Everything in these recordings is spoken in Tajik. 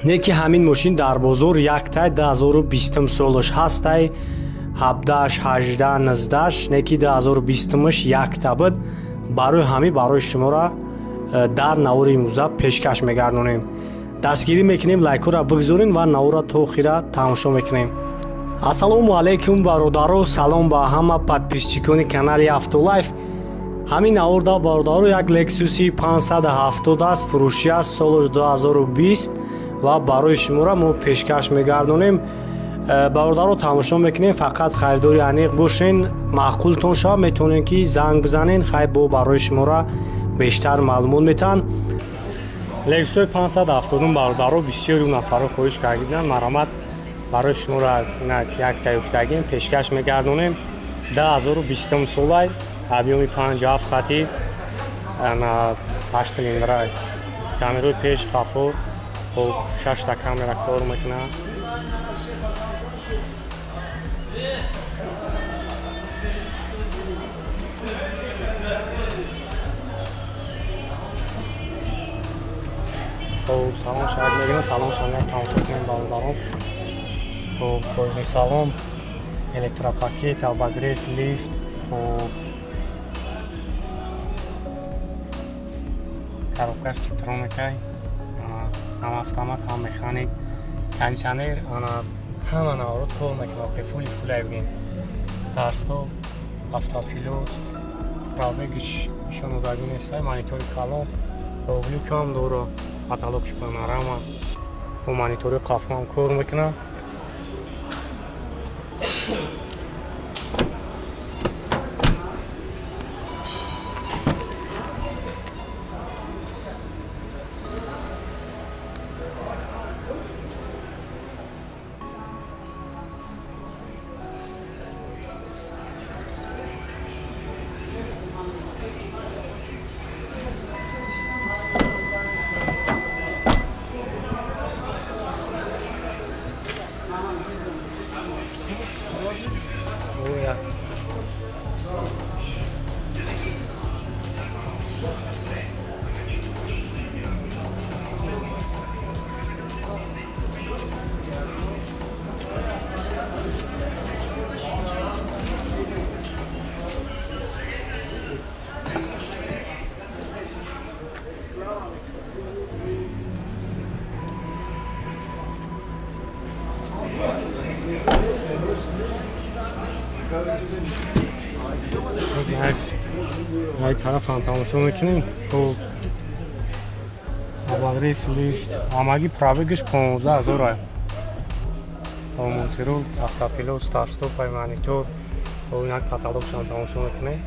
Не ки ҳамин мошин дар бозор яктай 2020 солаш ҳастай, 17, 18, 19, не ки 2020 якта буд. Барои ҳамин барои шуморо дар навори имрӯза пешкаш мегардонем. Дастгирӣ мекунем, лайкҳоро бигзорем ва наворро то охира тамошо мекунем. Ассалому алайкум бародаро, салом ба ҳама подписчикони канали Автолайф. Ҳамин наворда бародаро як Lexus 570 аст, фурӯшӣ аст, солаш 2020 ва барои шуморо мо пешкаш мегардонем. Бародаро тамошо мекунем, фақат харидори аниқ бошен, маъқултон шава, метавонем ки занг бизанен, хай бо барои шуморо бештар маълумот метаҳанд. Lexus 570 бародаро бисёри нафарро хоҳиш карданд, марҳамат барои шуморо як тайёфтагим пешкаш мегардонем. 2020 солай, объёми 5.7 хати, 8 цилиндра, камераи пеш қафо, хоб 6 та камера кор мекунад. Хоб салон шарт мегирем, салон шарт тамошо кунем бародарон. Хоб кожный салон, электропакет, обогрев, лифт, хоб коробкаш типтроникай, ҳам автомат, ҳам механик, кондиционер, ҳама наворот кор мекунад, охи фули фулай бигем. Старт-стоп, автопилот, пробегиш нишонодагӣ нестай, монитори калон, хоб люкам дора, потолокш панорама, бо монитори қафо ҳам кор мекунад. Ай тараф ҳам тамошо мекунем. Хоб обогрев, лифт, ҳамагӣ пробегаш 15,000 ай. Монтирол, автопилот, старт-стоп, ай монитор, хоб инак потолокшам тамошо мекунем.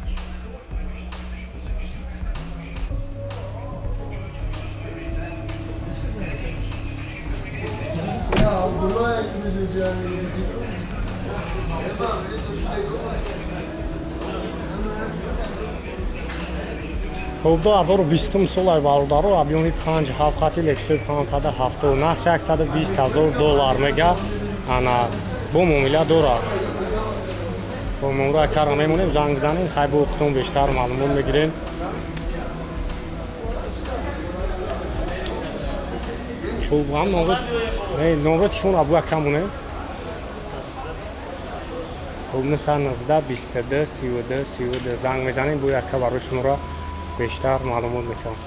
Хоб 2020 солай бародаро, объёми 5.7 хати Lexus 570, нархи 120,000 доллар мега, ана бо муомила дорад. Бо муомила кара мемонем, занг бизанем, хай бо худтон бештар маълумот мегирем. Хоб ҳам номро телефон абу кам монем. Хоб 919 22 32 32 занг мезанем, бо яка барои шуморо бештар маълумот метавон.